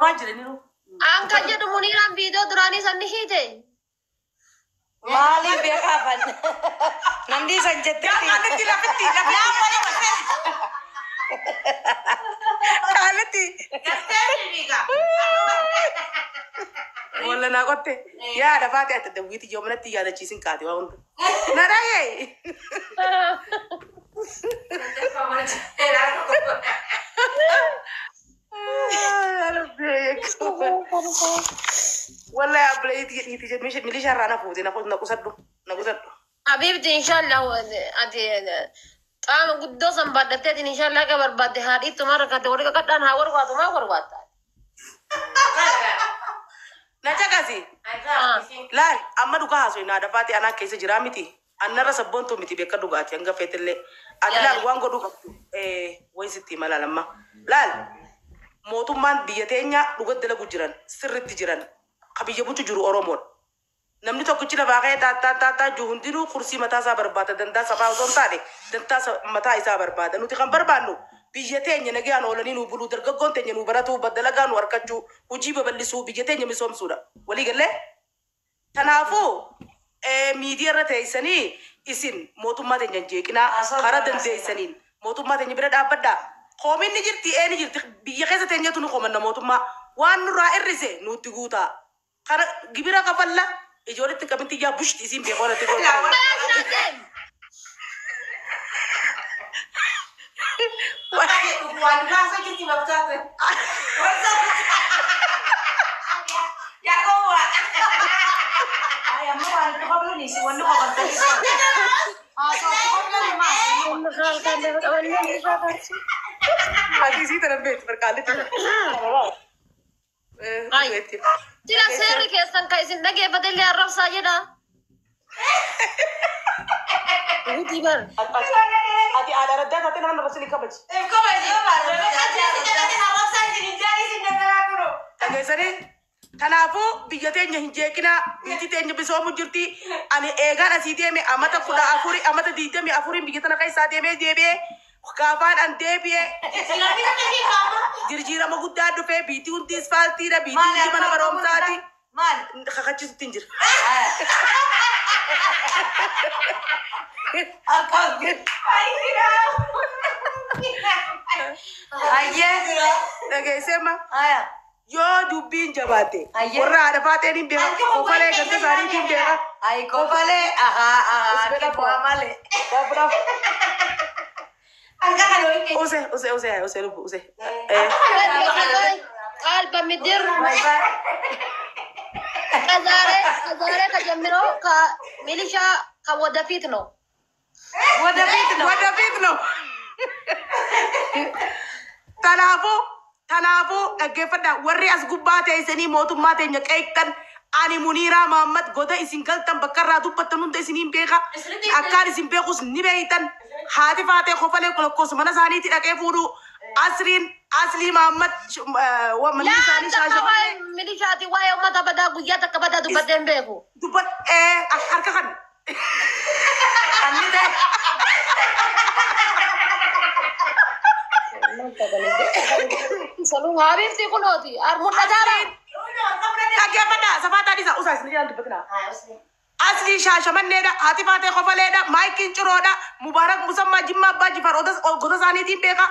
Waa jiraniiru. An kan jedhu Muniiraan viidiyoo duraanii san ni hiite. Maaliif beekaafan? Namni isan jettee. Yaa qaalitti lafitti lafitti. Qaalitti. Walla naa qotte. Yaa lafaati ati dawwiiti yoo manatti yaadachiisin kaate waa hunda. Na dhahee. Walla yaa abbileetii dhiiti milishaa irraa na fuute na qusadhu na qusadhu. Habibti inshallah ati qaama guddoo san baadhatteetiin inshallah akka barbaadde haa dhiittu maa rakkate warri qaqadhaan haa warwaatu maa warwaatta. Na caqasi. Laal amma dhugaa haasoo naa dafaati anaa keessa jiraa miti. Annarra sabboontuu miti beeka dhugaati hanga feetillee. Ati laal waan godhuu qabdu wayi sitti hima laal amma. Laal mootummaan biyya teenya dhuga dalagu jiran sirritti jiran ka biyya bulchu jiru Oromoodha. Namni tokkichi lafaa ka'ee taattaa taattaa jiru hundinuu kursii mataa isaa barbaada dantaa sabaa osoo hin taane dantaa mataa isaa barbaada. Nuti kan barbaannu biyya teenya nagaan oolanii nuu buluu dargaggoon teenya nuu baratuu dalagaa nuu argachuu hojii babal'isuu biyya teenya misoomsuudha. Walii gallee? Kanaafuu miidiyaa irra teessanii isin mootummaa teenya hin jeeqinaa karaa dandeessaniin mootummaa teenya bira dhaabbadhaa. Koomiin ni jirti ee ni jirti biyya keessa teenyatu nu komanna mootummaa waan nurraa irrise nutti guutaa. Kana gibira kafalla ijoolletti qabinti yaa bushti isiin beekoo natti goota. Ati isii tana beektu barqaallitti. Ay. Sila seerri keessan kan isin dhageeffate illee arrabsaa jedha. Guutii bar. Ati aadaa raddaa taatee nama arrabsi ni kabaji. Dhageessanii kanaafuu biyya teenya hin jeeqinaa biyyi teenya misoomu jirti. Ani eegaan asii deeme amata 14 amata 24 biyya tana keessaa deemee deebi'ee gaafaan an deebi'ee jirjiirama guddaa dhufee biyyi hundi isfaaltiidha biyyi hundi mana barumsaati. Kakachisutti hin jira. Dhageessee ma yoo dubbiin jabaatte warra haadha faateen hin beeka kofalee ganda isaaniitiin beeka. Ay kofalee ahaa ahaa bu'aa malee. Use use use use lubbu use. ቃል በምድር ከዛሬ ከዛሬ ተጀምሮ ከሚሊሻ ከወደፊት ነው። ወደፊት ነው። ወደፊት ነው። Kanaafuu kanaafuu dhaggeeffadhaa warri as gubbaa teessanii mootummaa teenya qeeqxan ani Muniiraa Mahammad goda isin galtan bakka irraa dubbattan hunda isiniin beeka. Akkaan isin beekus ni beeytan. Haati faatee kofalee lakkoofsa mana isaaniitti dhaqee fuudhu. Asriin Aslii Mahammad manni isaanii Shaashamannee. Milishaati waa'ee uummata badaa guyyaa takka badaa dubbattee hin beeku. Dubbat harka kan. Anni ta'e. Sanuu habiibti kunooti mul'ataadha. Dhaggeeffadhaa safaa taadhisaa usaa isin jedhan dubbatinaa. Aslii Shaashamanneedha, haati faatee kofaleedha, maayikiin ciroodha, Mubaarak Musammaa Jimmaa Abbaa Jifaar gosa isaaniitiin beeka.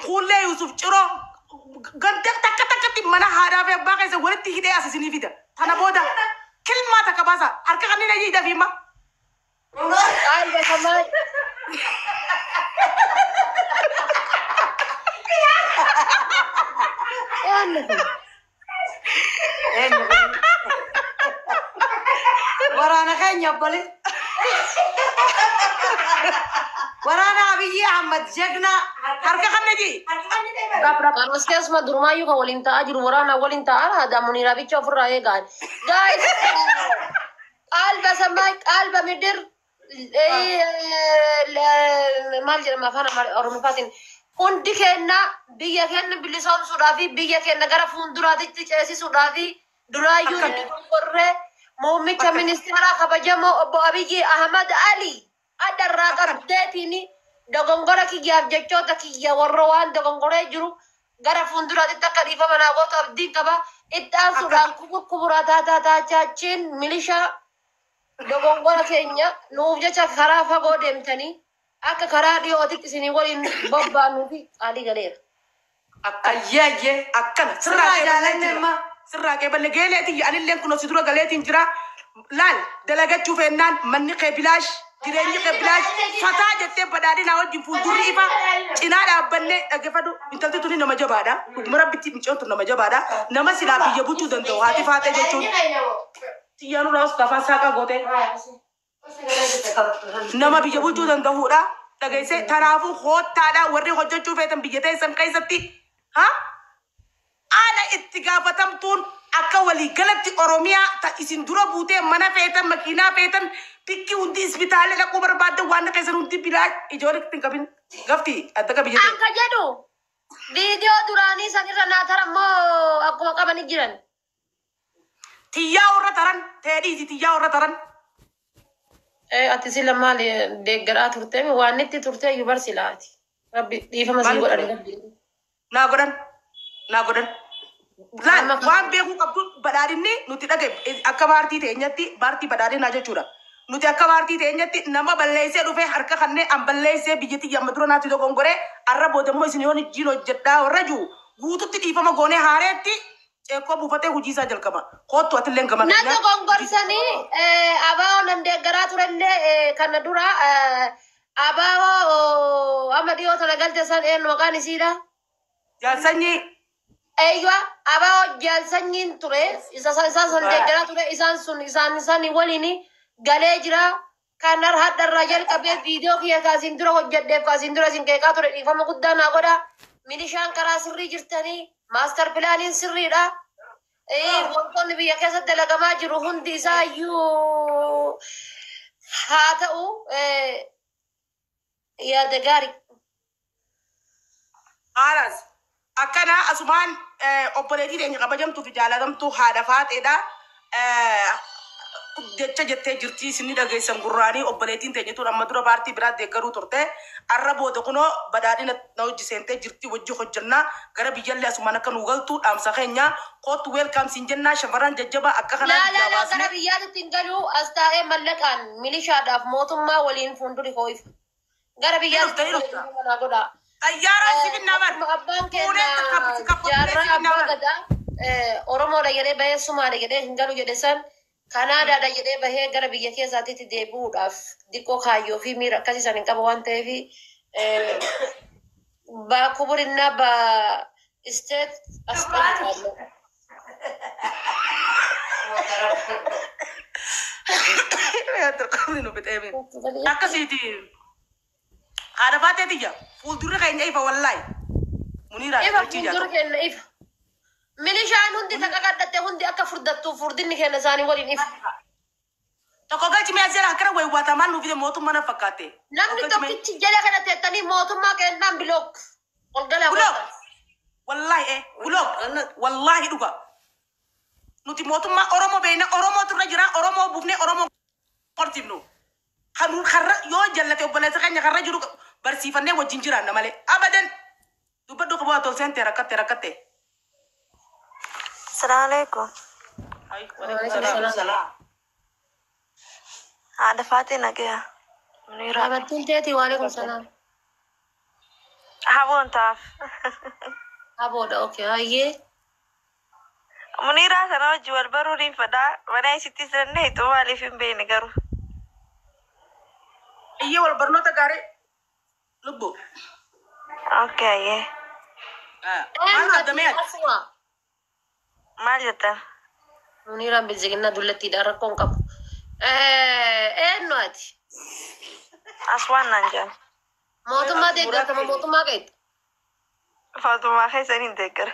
Kuullee Yusuf Ciroo ganda takka takkatti mana haadhaa fi abbaa keessa walitti hidhee as isinii fida. Tana booda kilmaa takka baasa harka kanneen ayyii hidhaa fi hima. ቃል በሰማይ Waraana keenya obbole. Waraana Abiyyi Ahmad Jegnaa. Harka kan ayyii. Kanas keessuma durumaayyuu kan waliin ta'aa jiru waraana waliin ta'aa haadha Muniiraa bicha ofirraa eegaan. Guys, ቃል በሰማይ ቃል በምድር maal jedhama afaan Oromootiin hundi keenya biyya keenya bilisoomsuudhaa fi biyya keenya gara fuulduraatti ceesisuudhaa fi duraayyuu qorree muummicha ministeeraa kabajamoo obbo Abiyyi Ahmad Ali addarraa qabdeetiin dogongora kiyyaaf jechoota kiyya warra waan dogongoree jiru Gara fuulduraatti akka dhiifama naa gootu abdiin qaba. Itti aansuudhaan kuburaa taataa taachachiin milishaa dogongora keenya nuuf jecha karaa fagoo deemtanii akka karaa dhiyootitti isinii waliin bobbaanuu fi qaalii galeera. Akkana. Ayyee ayyee. Akkana. Sirraa Sirraa jaalanne jira. amma. Sirraa qeeballe geeleeti anilleen kun si dura galeetiin jira. Laal dalagachuu feennaan manni kee bilaash jireenyi kee bilaash fataa jettee badhaadhinaa wajjin fuuldurri ifa cinaa dhaabbannee dhaggeeffadhu intalti tuni nama jabaadha. Dhuguma rabbitti micoon tun nama jabaadha. Nama silaa biyya bulchuu danda'u haati faatee jechuun. Xiyyaanuu raawus afaan saaqaa gootee. Nama biyya bulchuu danda'uudha. Dhageessee tanaafuu hoottaadha warri hojjechuu feetan biyya teessan keessatti. Ha? Haala itti gaafatamtuun akka waliigalatti Oromiyaa ta isin dura buutee mana feetan makiinaa feetan bikki hundi isbitaala dhaquu barbaadde waan keessan hundi bilaa ijoollee itti hin qabin gafti adda qabi jedhe. Anka jedhu viidiyoo duraanii sanirra naa tara immoo akkuma qabanii jiran. Tiyyaa warra taran teedhiiti tiyyaa warra taran. Ati sila maal deeggaraa turte waan itti turte iyyuu barsilaati. Rabbi dhiifama sii Maal godhan ture? rabbi. Naa godhan naa godhan. Laal Amma waan beekuu qabdu badhaadhinni nuti dhage akka paartii teenyatti paartii badhaadhinaa jechuudha. Nuti akka paartii teenyatti nama balleessee dhufee harka kannee an balleessee biyyatti yamma dura naatti dogongoree arra booda immoo isin yoon ijjiin hojjedhaa warra jiru guututti dhiifama goonee haareetti ceekoo buufatee hojii isaa jalqaba. Koottu atillee gama Na keenyaa. dogongorsanii abaa'oo nan deeggaraa turellee kana dura abaa'oo amma dhiyoo tana galte san eenyu maqaan isiidha. Jaalsanyii Eeywa abaa'oo jaalsanyiin ture isaan sun deeggaraa ture isaan sun isaan isaan waliin galee jira. Kanar hadharraa jalqabee viidiyoo kiyya kaasiin dura hojjedheef kaasiin dura isin qeeqaa ture dhiifama guddaa naa godha. Milishaan karaa sirrii jirtanii maastar pilaaniin sirriidha. Wantoonni biyya keessatti dalagamaa jiru hundi isaa iyyuu haa ta'u yaada gaarii. Haalas akkana asumaan obboleettii teenya kabajamtuu fi jaalatamtuu haadha faaxeedha. Jecha jettee jirti isin ni dhageessan gurraanii obboleettiin teenya tun amma dura paartii biraa deeggaruu turte. Arra booda kunoo badhaadhina na hojii seentee jirti wajji hojjannaa gara biyyallee asumaan akka nu galtu dhaamsa keenya kootu weelkaam siin jennaa shamarran jajjabaa akka kanaa Laa laa biyyaa laa gara baasne. biyyaatti hin galuu as taa'ee mallaqaan milishaadhaaf mootummaa waliin fuulduri hoo'ifa. Gara Ni biyyaatti dhufta ni dhufta. naa godhaa. Xayyaaraan si finnaa bar. Akkuma abbaan Fuunee keenya kaffallee si jaarraa finnaa abbaa bar. gadaa Oromoodha jedhee bahee Sumaadha jedhee hin galu jedhe san Kanaadaadha jedhee bahee gara biyya keessaatitti deebi'uudhaaf diqqoo kaayyoo fi miira akkasii san hin qabu waan ta'eef ba kuburinnaa ba isteet as qabu. Akkasiiti. Haadha faatee tiyya fuuldurri keenya ifa wallaahi. Muniiraan Ifa hojii fuuldura jaatu. keenya ifa. Milishaan hundi takka hundi akka furdattuuf furdinni keenya isaanii waliin ifa. Tokko galchi mi'a jala akkana waywwaatamaan nuuf fide mootummaa na fakkaate. Namni Tokko galchi mi'a. tokkichi jala kana teettanii mootummaa kennaan bilook. Ol galaa Bulook. godha. Wallaahi bulook. Wallaahi dhuga. Nuti mootummaa Oromoo beekna Oromootu irra jira Oromoo buufnee Oromoo qortifnu. Kan karra yoo jallate obboleessa keenya karra jiru barsiifannee wajjin jiraanna malee. Abadan dubbadhu qabu haa tolseente rakkatte rakkatte. Assalamu alaikum. Ay, Waalaikum waalaikum salaam. salaam. Haadha Faaxee nagaya. Muniira. Abartiin teeti waalaikum salaam. Haboon taaf. Aboodha okay hayyee. Muniiraa sana wajji wal baruu niin fedhaa. Mana isittis dandeettu maaliif hin beekne garuu. Iyyee wal barnoota gaarii lubbu. Okay ayyee. Maal Eenyu ati addamee ati? asuma? Maal jettan? Muniiraan bilziginaa dullattiidha rakkoon qabu. Eenyu ati? As waan naan jedhan. Mootummaa Muraa deeggartama keenya. mootummaa qeexa. Faaxumaa keessan hin deeggara.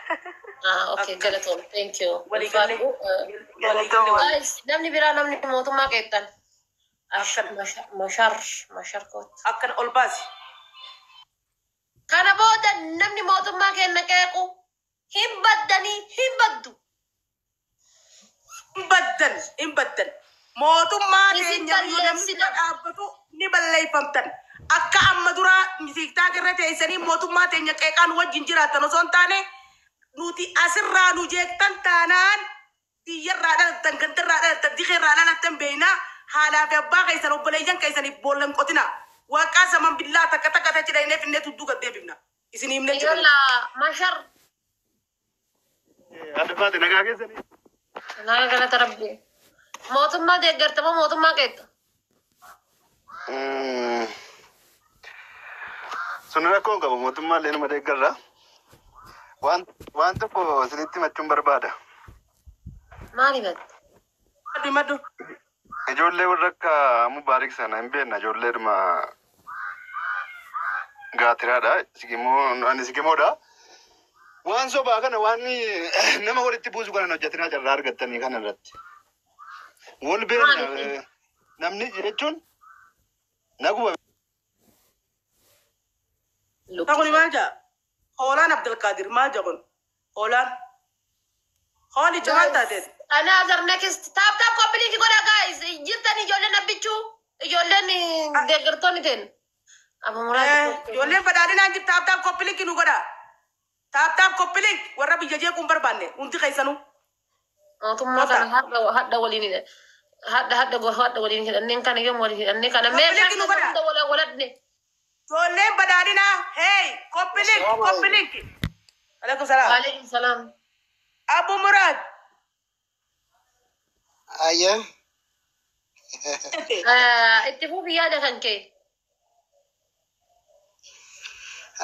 Ah okay galatoom thank you. Waliigallee. Ulfaadhu. Waliigallee. Guys, namni biraa namni mootummaa qeexxan. Akkana. Mashar mashar koot. Akkana ol baasi. Kana booda namni mootummaa keenya qeequ hin baddanii hin baddu. Hin baddan hin baddan. Mootummaa Isin keenya yoo namni balleessina. dhaabbatu ni balleeffamtan. Akka amma duraa TikTok irra teessanii mootummaa teenya qeeqaan wajjin jiraattan osoo hin taane, nuti asirraa nu jeeqtan taanaan biyyarraa dhalattan, gandarraa dhalattan, dikeerraa dhalattan beeynaa. Haadhaa fi abbaa keessan, obboleeyyan keessaniif boolla hin qotina. Waaqaa saman billaa takka takka tachi dhaynee finnee tudduu gad deebifna. Isin himne jiru. Ijolla mashar. Adda baate nagaa keessanii. Nagaa galata rabbi. Mootummaa deeggarta moo mootummaa qeexxa? Sun rakkoo hin qabu, mootummaa illee numa deeggarra. Waan tokko isinitti himachuun barbaada. Maali himatte? Maddu maddu. Ijoollee warra akka Mubaarik sana hin beekna, ijoolleedhuma gaatiraadha. Sigimoo, ani sigimoodha. Waan sobaa kana, waan nama walitti buusu kana hin hojjetinaa carraa argattanii kana irratti. Wal beekna. Maali? Namni jechuun naguma. Takuni maal jaa? Hoolaan Abdulqaadir maal jaa kun? Hoolaan. Hoolicha maal taateeti? Another next. Tap tap, copy link godha guys. Jirtan ijoolleen abbichuu, ijoolleen deeggartoonni teen. Abu Muraad. Ijoolleen badhaadhinaan jirti, tap tap copy link nu godha. Tap tap copy link, warra biyya jeequu hin barbaanne hundi keessanuu. Mootummaa kana hadha hadha waliin hadha hadha hadha waliin hidhanneen kana yoom waliin hidhannee kana Copy meeshaa link nu godha. hunda wala waladne. Ijoolleen badhaadhinaa, hey, copy link, copy link. Alaikum salaam. Waalaikum salaam. Abu Muraad. Ayya. Itti fufi yaada kan kee.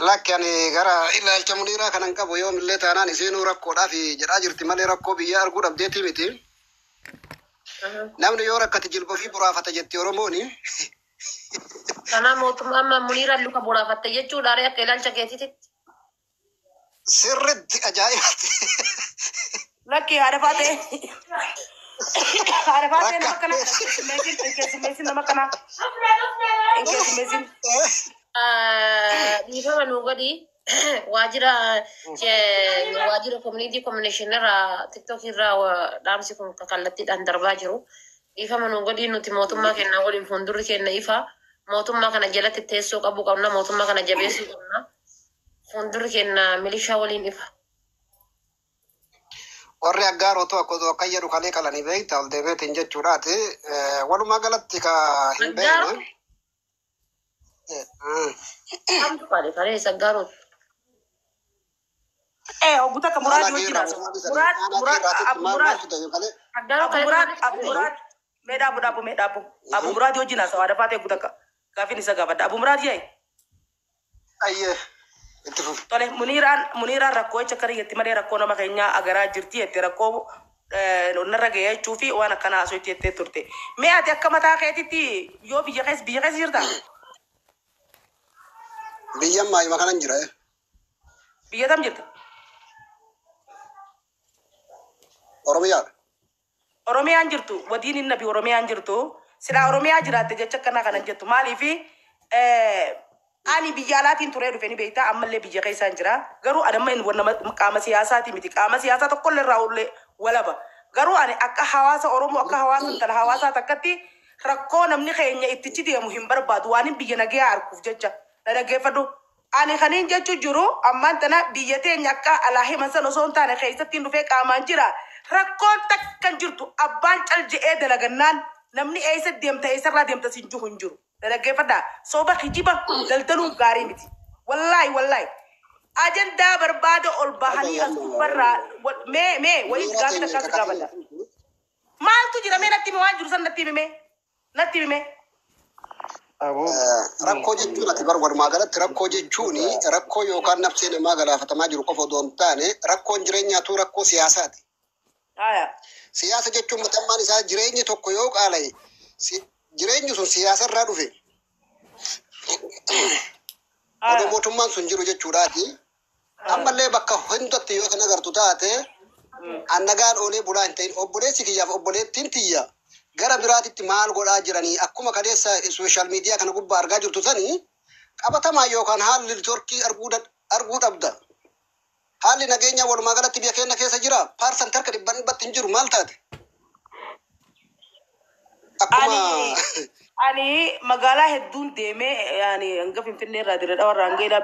Lakki, ani gara ilaalcha Muniiraa kanan qabu yoomillee taanaan isiinuu rakkoodhaaf jedhaa jirti malee rakkoo biyyaa arguu dhabdeetii miti. Namni yoo rakkate jilba ofii boraafata jetti Oromooni. Kanaaf mootummaa amma Muniiraan luka boraafatte jechuudha akka ilaalcha keetiitti. Sirritti ajaa'ibatti. Lakki, haadha faatee. Haadha faatee, nama kana keessummeessin, hin keessummeessin, nama kana hin keessummeessin. Dhiifama nuu godhi, waajjira community communication irraa, TikTok irraa dhaamsi kun kallattiidhaan darbaa jiru. Dhiifama nuu godhi, nuti mootummaa keenya waliin fuuldurri keenya ifa. Mootummaa kana jalatti teessoo qabuu qabna. Mootummaa kana jabeessuu qabna. Fuuldurri keenya milishaa waliin ifa. Warri aggaaroo tokko akka jedhu kalee qalanii beekta ol deemeetiin jechuudhaati. Walumaa galatti ka hin Aggaaroo? beekne. Kamtu qale kalee saggaaroo. Oggu takka Muraad wajjin haasa'u. Muraad, Muraad, Abu Muraad. Aggaaroo Abu kalee. Muraad, Abu Muraad. Mee dhaabu, dhaabu, mee dhaabu. Abu Muraad wajjin haasa'u. Haadha faatee oggu takka. Gaaffiin isa gaafadha. Abu Muraad yaa'e. Ayyee, itti fufi. Tole, Muniiraan rakkoo jecha akkana jetti malee rakkoo nama keenyaa agaraa jirti jette, rakkoo narra ga'ee jechuu fi waan akkana haasoo itti jettee turte. Mee ati akka mataa keetitti yoo biyya keessa jirta? Biyyan maayima kanan jira. Biyya tam jirta? Oromiyaadha. Oromiyaan jirtu, wadiin hin nabi Oromiyaan jirtu. Silaa Oromiyaa jiraatte jecha akkanaa kanan jettu. Maaliifi ani biyya alaatiin turee dhufe ni beektaa, ammallee biyya keessaan jira. Garuu ani amma nama qaama siyaasaati miti. Qaama siyaasaa tokkollee irraa ullee walaba. Garuu ani akka hawaasa Oromoo, akka hawaasa intala hawaasaa takkatti rakkoo namni keenya ittichi deemu hin barbaadu. Waan biyya nagayaa arguuf jecha. Na dhaggeeffadhu. Ani kaniin jechuu jiru ammaan tana biyya teenya akka alaa himan sana osoo hin taane keessattiin dhufee qaamaan jira. Rakkoon takka hin jirtu, abbaan cal je'ee dalagannaan namni eessa deemta, eessarraa deemta siin jiru hin jiru. Na dhaggeeffadhaa. Soba, kijiba daldaluun gaarii miti. Wallaahi, wallaahi. Ajandaa barbaada ol bahanii as gubbarraa mee wayii gaafii takkaas gaafadha. Maaltu jira? Mee natti himi, waan jiru san natti himi, mee. Natti himi mee. Rakkoo jechuun ati bar walumaa galatti rakkoo jechuun rakkoo yookaan nafsee namaa galaafatamaa jiru qofa odoo hin taane, rakkoon jireenyaatu rakkoo siyaasaati. Haya. Siyaasa jechuun matammaan isaa jireenyi tokko yoo qaala'e jireenyi sun siyaasarraa dhufe. Odoo mootummaan sun jiru jechuudhaati. Ammallee bakka hundatti yoo kan agartu taate, annagaan oolee bulaa hin ta'in, obboleessi kiyyaaf obboleettiin tiyya gara biraatitti maal godhaa jiranii, akkuma kaleessa social media kana gubbaa argaa jirtu sanii qabatamaa yookaan haalli networkii arguu dhabda. Haalli nageenya walumaa galatti biyya keenya keessa jira. Percent harka dhibban dhibbatti hin jiru, maal taate? Akkuma Ani magaalaa hedduun deemee, ani hanga Finfinnee irraa dirree warra hangeedhaa.